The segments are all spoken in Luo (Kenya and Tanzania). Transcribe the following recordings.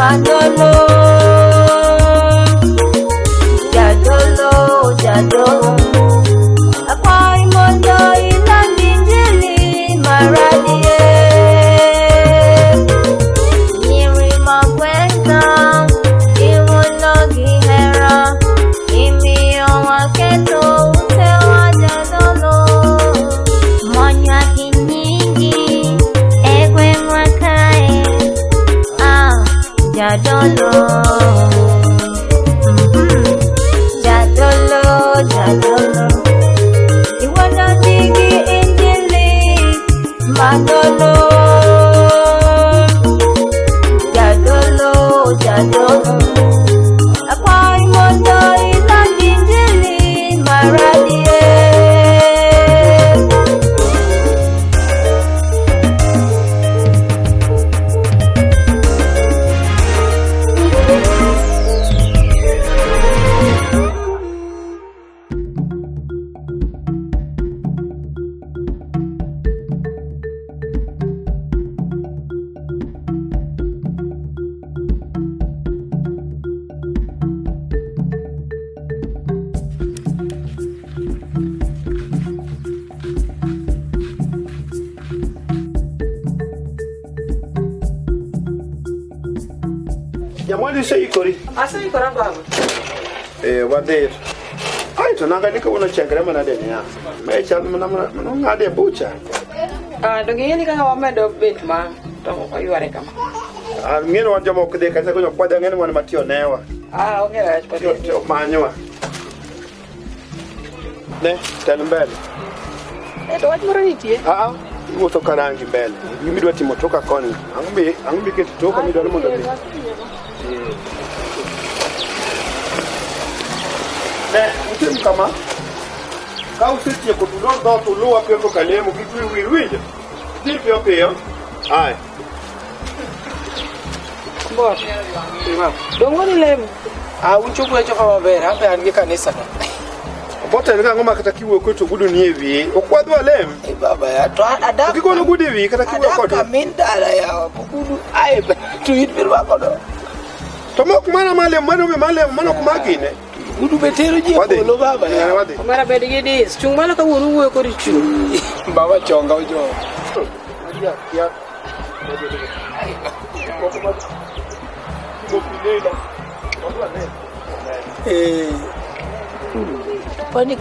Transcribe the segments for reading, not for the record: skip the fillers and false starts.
Madolo. Jadolo, jadolo. Akwayi mondo iland injili maradier. Nyiri magwenga, iwuono gi hera, imiyo waketo utewa jadolo. Monywa gi nyingi e gweng'wa kae, ah, jadolo. Jadolo, jadolo. Iwuono ji gi injili madolo. Jadolo, jadolo. Akwayi mondo iland injili maradier. Jamwali useikori? Aseikora baba. Eh, wadhi. Ai to nanga ni kawuono chengre manade niya. Me chal mana mana ng'ade bucha. Ah, donge ing'e ni kaka wamedo bet ma to oyware kama. Ah, ng'eno wan joma ok dhi kanisa konyo kwadhi ng'eno wan matiyo newa. Ah, onge rach pod. Tiyo tiyo manyowa. Ne, tel mbele. Eh, to wach moro nitie. Ah, ah, iwuotho ka rangi mbele. Gima idwa timo toka koni. Ang'o mi ang'o miketo toka midwaro mondo mi. Ne, utim kama. Ka usetieko to ulor dhoot uluwa piyo koka lemo kik wiu wil winjo. Dhi piyo piyo. Aya. Mbor. Dongo ni lemo. Ah, uchopo achopa maber, an be an gi kanisa na. Obote en ang'o ma kata kiwuoyo kod to ogudu nie wiyi. Ok wadhi walem. Eh, baba ya, to adak. Ok igolo ogudu e wiyi kata kiwuoyo Adak kodwa. kamin dala ya, ogudu ae to in mirwako no. To mok mana malem, mano be malem, mano ok magine. Ogudu be tero ji e Wadhi. polo baba ya. Ng'ane wadhi. Omera bed gi dis. Chung' malo kawuono wuoyo kod chung'. Baba chonga ojo. Ya, ya. Eh. Kwani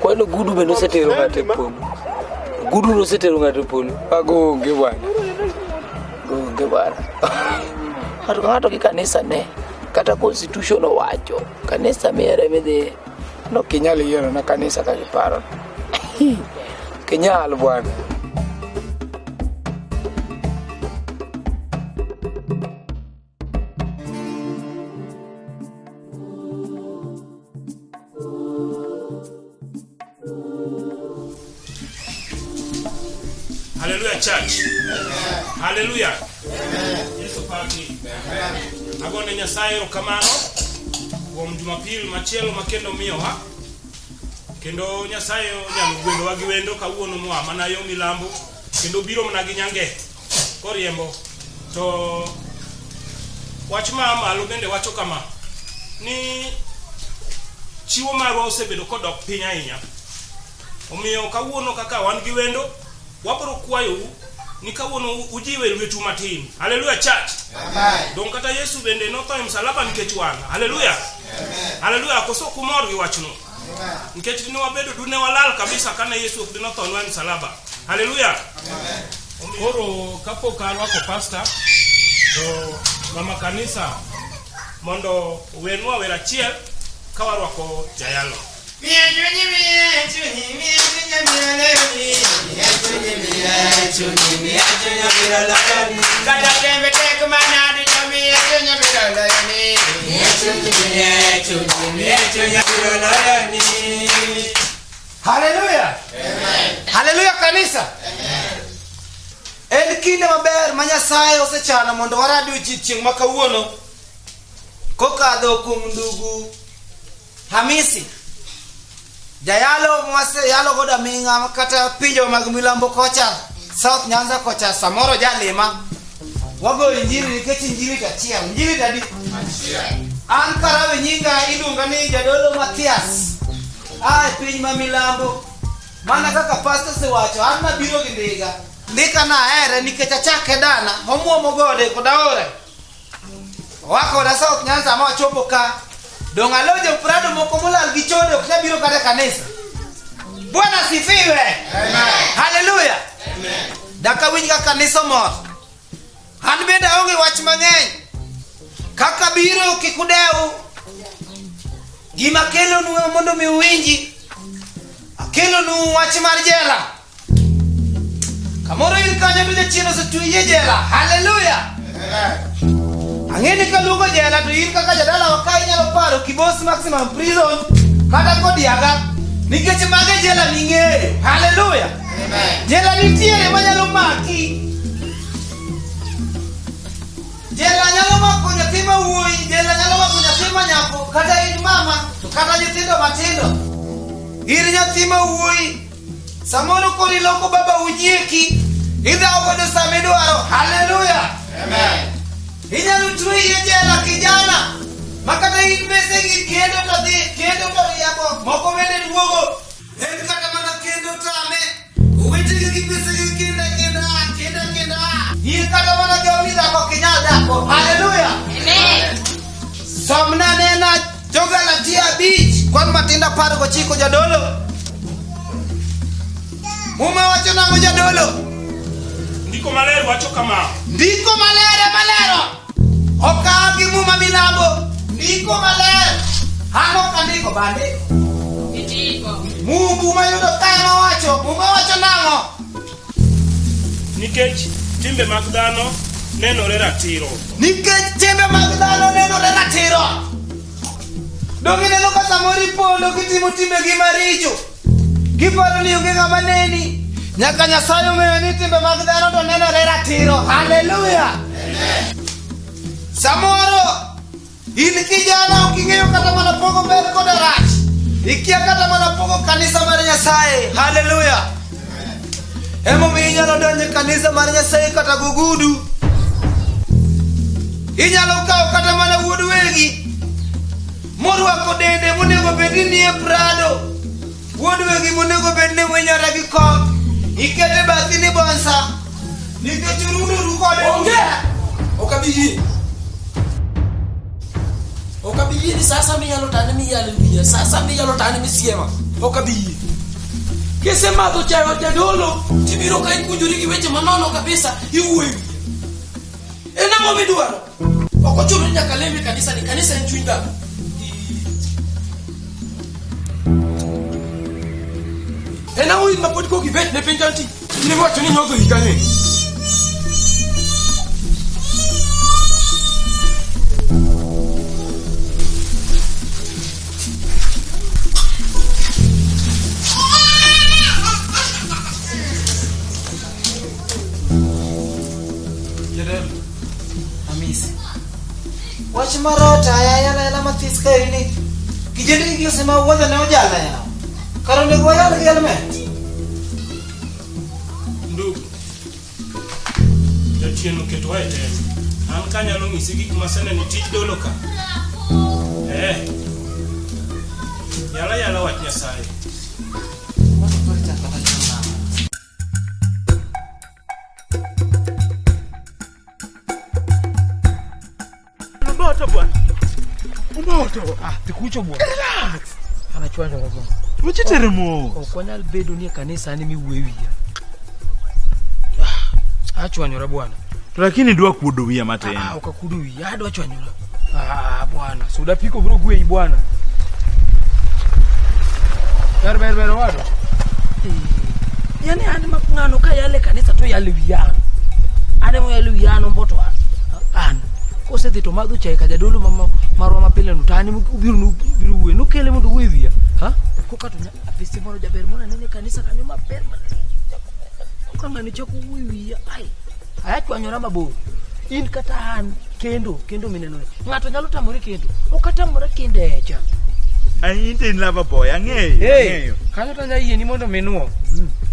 kwani ogudu be nosetero ng'ato e polo? Ogudu nosetero ng'ato e polo? Mago onge bwana. Onge bwana. Ng'ato ka ng'ato gi kanisa ne. Kata constitution owacho, kanisa miere midhiye. No ok inyal yiero na kanisa kaka iparo. Ok inyal bwana. Hallelujah church. Hallelujah. Yesu paki. Agone Nyasaye erokamano kuom Jumapil machielo ma kendo miyowa. Kendo Nyasaye onyalo gwedhowa gi wendo kawuono moa mana yo milambo kendo biro mana gi nyange koriembo. To wach ma malo bende wacho kama ni chiwo marwa osebedo kodok piny ahinya. Omiyo kawuono kaka wan gi wendo, wabiro kwayou ni kawuono ujiwe lwetu matin. Haleluya church. Dong kata Yesu bende notho e msalaba nikech wan. Haleluya. Haleluya. Koso ok umor gi wachno? Nikech dine wabedo dine walal kabisa kane Yesu ok dine othonwa e msalaba. Haleluya. Koro kapok arwako pasta to mama kanisa mondo owenwa wer achiel ka warwako jayalo. Kata tembe tek manade to miya chuny biro loyoni. Miya chuny, miya chuny biro loyoni. Haleluya. Haleluya kanisa. En kinde maber ma Nyasaye osechano mondo warad odiechieng' ma kawuono kokadho kuom ndugu Hamisi jayalo mwaseyalo godo aming'a kata pinje mag milambo kocha South Nyanza kocha samoro jalima. Wagoyo injili nikech injili to achiel. Injili to adi? An karawe nyinga iluonga ni Jadolo Mathias. A e piny ma milambo. Mana kaka pastor osewacho, an nabiro gi ndiga. Ndika nahere nikech achake dana, omuomo gode kod aore. Oa koda South Nyanza ma wachopo ka. Dong' alo jo Prado moko molal gi chode ok nyal biro kata e kanisa. Bwana asifiwe. Haleluya. Dak awinj ka kanisa omor. An bende aonge wach mang'eny. Kaka biro kik udew. Gima kelonu mondo mi uwinji. Akelonu wach mar jela. Kamoro in kanyo to jachien osetweyi e jela. Haleluya. Ang'e ni kaluongo jela to in kaka jadalawa ka inyalo paro Kibos Maximum Prison kata Kodiaga nikech mago e jela ming'eyo. Haleluya. Jela nitiere manyalo maki. Jela nyalo mako nyathi ma wuoyi, jela nyalo mako nyathi ma nyako, kata in mama, to kata nyithindo matindo. In nyathi ma wuoyi, samoro koro iloko baba unyieki, idhawo godo sama idwaro. Haleluya! Inyalo tweyi e jela kijana, ma kata in mbesegi kendo to dhi, kendo to riambo, moko bende duogo. En kata mana kendo tame. Owetegi gi pesegi kinda kinda kinda kinda. In kata mana gawni dhako ok inyal dako. Haleluya. Somna nena Jogalatia 5 kwan matindo 19 jadolo. Muma wacho nang'o jadolo? Ndiko maler wacho kama. Ndiko maler ema lero. Ok a gi muma milambo. Ndiko maler. An ok andiko bande. Mumbu mayudo ka ema wacho. Muma wacho nang'o? Nikech timbe mag dhano nenore ratiro. Nikech timbe mag dhano nenore ratiro. Donge ineno ka samoro ipondo kitimo timbegi maricho? Giparo ni onge ng'ama neni. Nyaka Nyasaye ong'eyo ni timbe mag dhano to nenore ratiro. Haleluya! Samoro in kijana ok ing'eyo kata mana pogo ber koda rach. Ikia kata mana pogo kanisa mar Nyasaye. Haleluya! Emomiyo inyalo donjo e kanisa mar Nyasaye kata gogudu. Inyalo kawo kata mana wuod wegi morwako dende monego bed ni nie Prado. Wuod wegi monego bed ni winyore gi kom. Ikete bathi ni bonsa. Nikech urundoru kode. Onge! Ok abi yie. Ok abi yie ni sasa minyalo tane miyalo wiya, sasa minyalo tane misiema. Ok abi yie. Kisemadho chae od jadolo, tibiro ka ikunjori gi weche manono kabisa, iwuoyo e wiya. En ang'o midwaro? Ok ochuno ni nyaka lem e kanisa ni, kanisa en chuny dhano. En ang'o in ma pod kok ibet ne piny kanti? In iwacho ni nyodho higa ni. Jadolo, Hamisi. Wach marota ya yala yala mathis kaeri ni kijende gi osema wuodhe ne ojala yawa. Kar onego wayal gi helmet. Ndugu, jachien oketowa e tem. An kanyalo nyisi gik maseneno e tij dolo ka. Eh. Yala yala wach Nyasaye. Umoto bwana. Umoto. Ah, tikucho bwana. Relax. Anachwanyora bwana. Uchitere mos. Ok wanyal bedo ni e kanisa ni miwuoye wiya. Ah, achwanyora bwana. To lakini dwa kuodo wiya matin. Ah, ok akuodo wiya, adwa chwanyora. Ah, bwana, suda piko biro gweyi bwana. Ber ber ber owadwa. Eh, yani an ma ng'ano ka yale kanisa to yale wiya an. An ema oyalo wiya an omboto an. An. Kosedhi to madho chai ka jadolo mama marwa mapile no to an ema obiro nobiro wuoyo. Nokele mondo owuo e wiya. Ha? Koka to apisi moro jaber moro anene e kanisa kanyo maber ka ng'ani chako wuoyo e wiya. Ai. Ayachwanyora mabor. In kata an kendo kendo mineno ni. Ng'ato nyalo tamore kendo. Ok atamora kendo echa. Ai in lover boy, ang'eyo, Hey, ang'eyo. kanyo to anya yieni mondo minuo.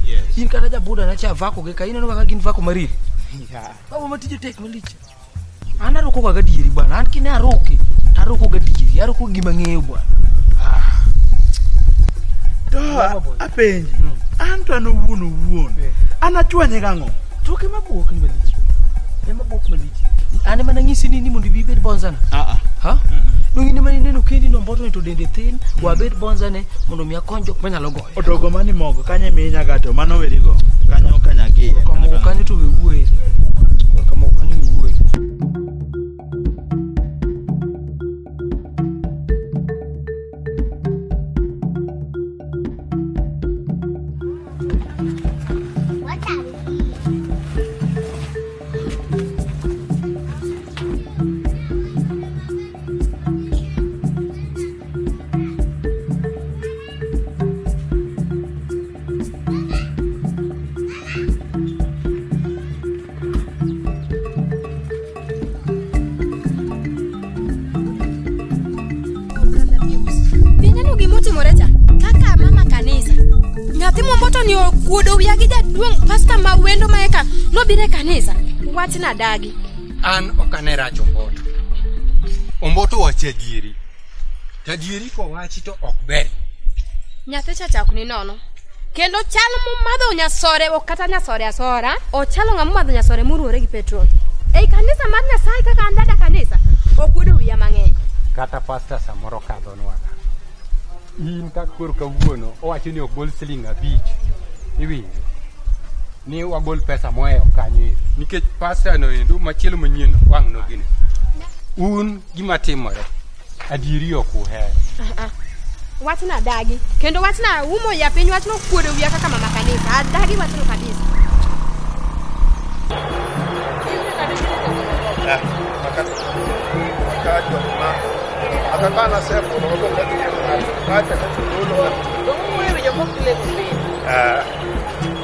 Yes. In kata jabuda na cha vako gi ka ineno kaka gin vako maril. Baba matije tek malich. An aroko ga gadieri bwana. An kine aroke, to aroko gadieri. Aroko gima ng'eyo bwana. To apenji. An to an owuon owuon. An achwanye gang'o? Toke mabuok ni malich. Ema buok malich. An ema nang'isi ni mondo ibi ibed bonzana. Ha? Dong' in ema nineno kendi no mboto ni to dende thin, wabed bonzane mondo mi akony jok manyalo goye. Odogo mani mogo kanyo emihinyaga to mano werigo. Kanyo kanyagiye. Kamoko kanyo to we wuoye. Kamoko kanyo we wuoye. Bineno gimotimore cha kaka mama kanisa nyathi momboto ni okuodo wiya gi jaduong' pasta ma wendo ma eka nobiro e kanisa wachna dagi An ok ane rach omboto. Omboto wacho adieri. To adieri kowachi to ok ber. nyathi cha chak ni nono kendo chal momadho nyasore ok kata nyasore asora ochalo ng'ama omadho nyasore moruwore gi petrol ei kanisa mar nyasaye kaka an dada kanisa okuodo wiya mang'eny Kata pasta samoro kadhonwaga. In kaka koro kawuono owacho ni ok gol siling 5. Iwinjo? Ni wagol pesa mohewo kanyo ero. Nikech pasta no endo machielo manyien no wang' nogine. Un gima timore adieri ok uhero. Ah, ah. Wachna dagi kendo wachna umo ya piny wachno okuodo wiya kaka mama kanisa adagi wachno kabisa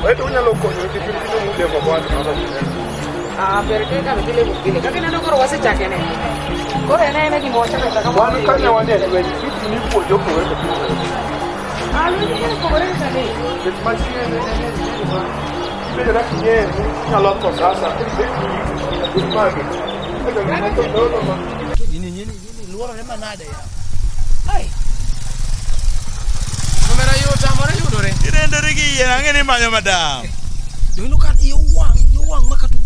Weto unyalo konyo nikech in gi mulemo kwanza Ah, ber kaka gilemo pile. Kaka ineno koro wasechake ne. Koro en aena gima wachako achaka mondo Wan kane wan e lweny, gik mipuonjo opogore to opogore. Ah, lweny koro opogore gi kanisa. Nikech machine en gima ibedo kaka ing'eyo ni inyalo tho sasa, ibet gi mage. Eka gima to dolo ma. Gini gini gini luorore manade ya. Ai. Omera yot amore yudore. Irendori gi yien ang'e ni imanyo madam. Dong' ka iyo wang' iyo wang' ma kata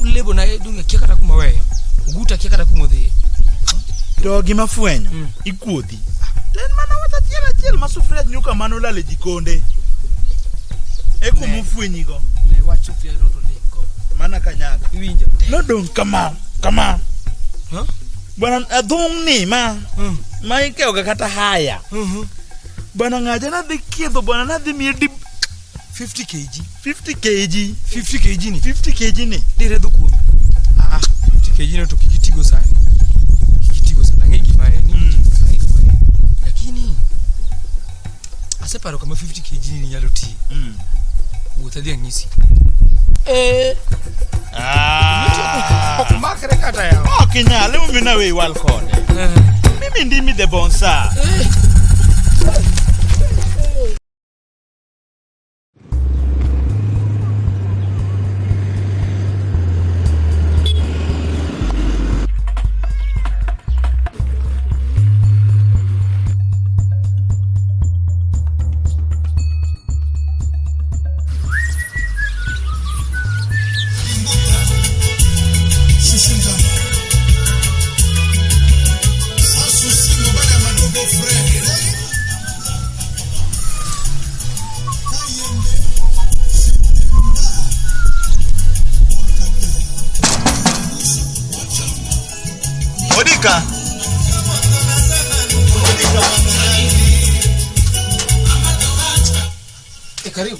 lebo na dong' akia kata kuma weye. Oguta akia kata kuma odhiye. To gima fwenyo, ikuodhi. To en mana wach achiel achiel ma sufuria nyuka mane olal e jikonde. E kuma ofwenyigo. Ne wach sufuria no to ling go. Mana kanyaga. Iwinjo. Nodong' kama, kama. Bwana adhung' ni ma ma ikewoga kata haya. Bwana ng'aja nadhi kiedho bwana nadhi miye dip 50 kg. 50 kg. 50 kg ni. 50 kg ni. Diredho kuomi. Ah, 50 kg no to kik itigo sani. Kik itigo sani. Ang'e gima en. Ang'e gima en. Lakini aseparo kama 50 kg ni nyalo tiye. Wuoth adhi ang'isi. Eh. Ah. Ok makre kata yawa. Ok inyal, emomiyo nawe iwal kode. Mimi ndimi the bonsa. Odika. E karibu.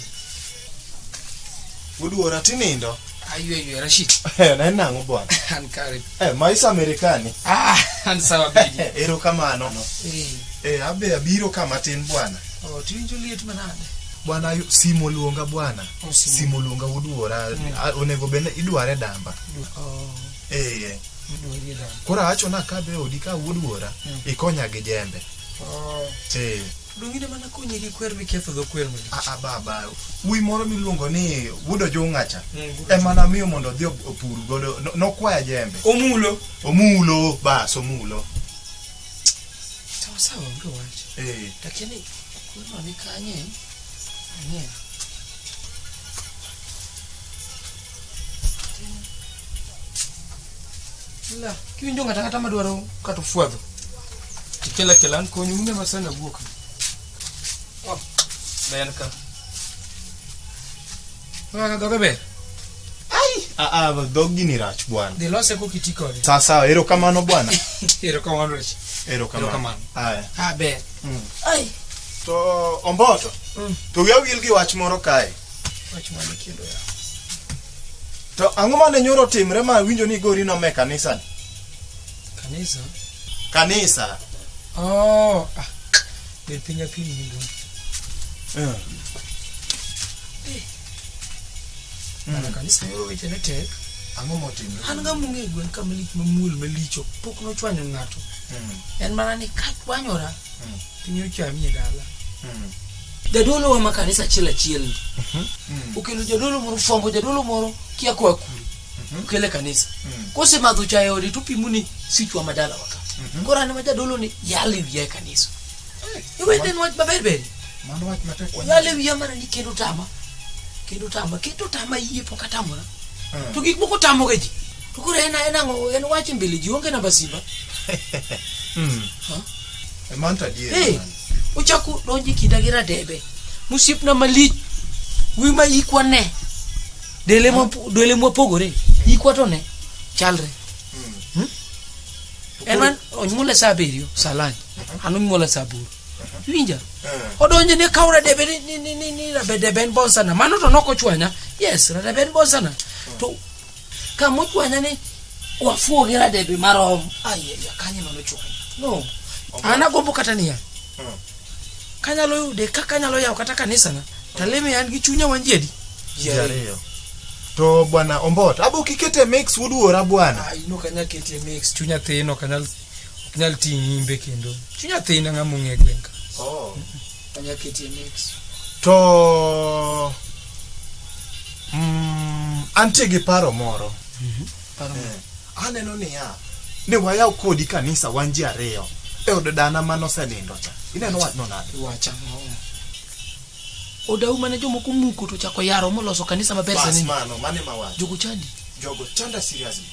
Uduora tinindo. Aywe ywe Rashid. Eh, ne nang'o bwana? An kare. Eh, maisha Amerikani. Ah, an sawa bidi. Erokamano. Eh. Eh, abe abiro kama tin bwana. Oh, tiwinjo liet manade. Bwana simu oluonga bwana. Oh, simu. Simu oluonga uduora. Onego bed ni idware damba. Oh, Eh. idwari damba. Koro awacho na kadhi e odi ka wuod wuora, ikonya gi jembe. Eh. Dongine mana konyi gi kwer miketho dho kwer malich. Ah, baba, wuoyi moro miluongo ni Wuod Ojung'a cha Wuod ema namiyo mondo odhi opur godo nokwaya jembe. Omulo. Omulo, bas omulo. Sawa sawa, onge wach. Eh. Takia ni kwerno ni kanye? Ang'eyo. La, kiwinjo ng'ato ang'ata madwaro kata fwadho. Tikela kela an konyo une masana wuok. Oh, ben ka. Kaka dhoge ber. Ah, ah, dhog gini rach bwana. Dhi lose kokiti kode. Sawa sawa, erokamano bwana. Erokamano Rich. Erokamano. Erokamano. Aya. Ah, ber. Mm. Ai. To Omboto, to wiya wil gi wach moro kae. Wach mane kendo ya. To ang'o mane nyoro timre ma winjo ni gori nome kanisa ni? Kanisa. Kanisa. Oh, ah. Bed piny apim ni bwana. Mana kanisa nyoro weche ne tek. Ang'o motimre? An ng'ama ong'e gweng' kama lich mamuol malicho pok nochwanyo ng'ato. En mana ni kachwanyora piny ochami e dala. Jadolo wa ma kanisa achiel achiel ni. Okelo jadolo moro fwambo jadolo moro kia koa kure. Okele kanisa. Kosemadho chae e ode to opimo ni sichwa ma dalawa ka. Koro an ema jadolo ni yal e wiya e kanisa. Iwende en wach maber ber. Mano wach matek. Oyal e wiya mana ni kendo tama. Kendo tama, kendo tama yie pok atamora. To gik moko tamoga ji. To koro en en ang'o en wach e mbele ji onge namba simba. Mano to adier. Hey, ochako donjo e kinda gi radebe. Mosiepna malich. Wi ma ikwa ne. Dele ma dele mwapogore. Ikwa to ne. Chalre. Hmm? En man onyuole saa abiriyo, saa lunch. An onyuola saa aboro. Iwinja? Odonjo ne kawo radebe ni ni ni ni, ni radebe en bonsana. Mano to nok ochwanya. Yes, radebe en bonsana. To kamochwanya ni wafuo gi radebe marom. Ai, ai, kanye mano chwanya. No. An agombo kata niya. Kanyalo yude kaka anyalo yawo kata kanisana. Taleme an gi chunya wan ji adi? Ji ariyo. To bwana Omboto, abo kikete mix wuod wuora bwana. Ai, no kanyal ketie mix chunya thin ok anyal ok nyal ting'i imbe kendo. Chunya thin ang'ama ong'e gweng' ka. Oh. Anyal ketie mix. To antie gi paro moro. Paro moro. Aneno niya, ni wayaw kodi kanisa wan ji ariyo e od dana manosenindo cha. Ineno wachno nade? Wacha. Odau mane jomoko muko to chako yaro moloso kanisa maber Bas sani. mano, mano ema wacho. Jogo chandi. Jogo chanda seriously.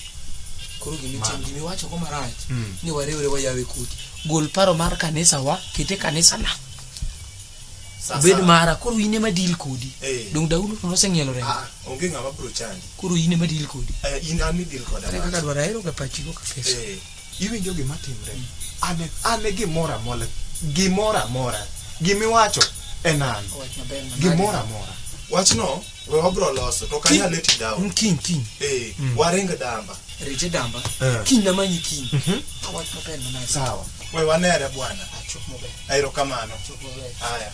Koro gimitim Mano. gimiwacho go marach Mm. ni wariwre wayawe kodi. Gol paro mar kanisa wa kete kanisa na. Sasa- Obed mara koro in ema deal kodi. Eh. Dong Dauno to noseng'ielo rengo. Ah, onge ng'ama biro chandi. Koro in ema deal kodi. Eh, in an midil koda. Kare kaka dwaro ahero ga pachigo kabisa. Eh, iwinjo gima timre. Ane ane gimoro amora, gimoro amora. Gimiwacho en an. Wach maber manade. Gimoro amora. Wachno we wabro loso to ok anyal let you down. Kiny kiny. Eh, waring damba. Rite damba. Eh. Kiny namanyi kiny. Wach maber manade. Sawa. We wanere bwana. Chop maber. Erokamano. Chop maber. Haya.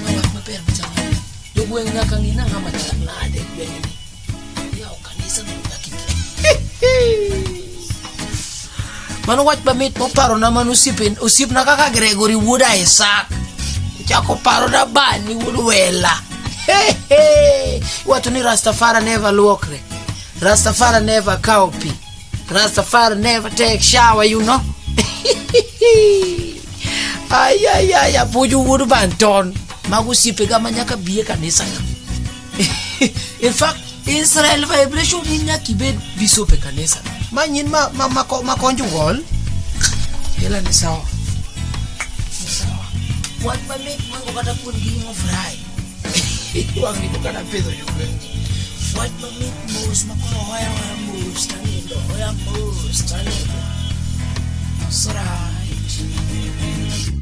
Wach maber machalo. Jogweng' nyaka ng'i nang'a machal nade gweng'ni. Yawo kanisa no nyaka Mano wach mamit moparona mano osiepna kaka Gregory wuod Isaac. Ochako parona Bani wuod Wela. Iwacho ni Rastafari never luokre. Rastafari never kawo pi. Rastafari never take shower, you know. Ay, ay, ay, apuojo wuod Banton. Mago osiepega ma nyaka bi e kanisa ka. In fact, Israel vibration in nyaka ibed bishop e kanisa. Ma nyin ma ma ma, ma konjo gol. Hela ni sawa. Ni sawa. Wach mamit moingo kata kuon gi ring'o fry. Wang' ni kata pidho jogweng'. Wach mamit mos ma koro hoya hoya mos tanindo hoya mos tanindo. It's right.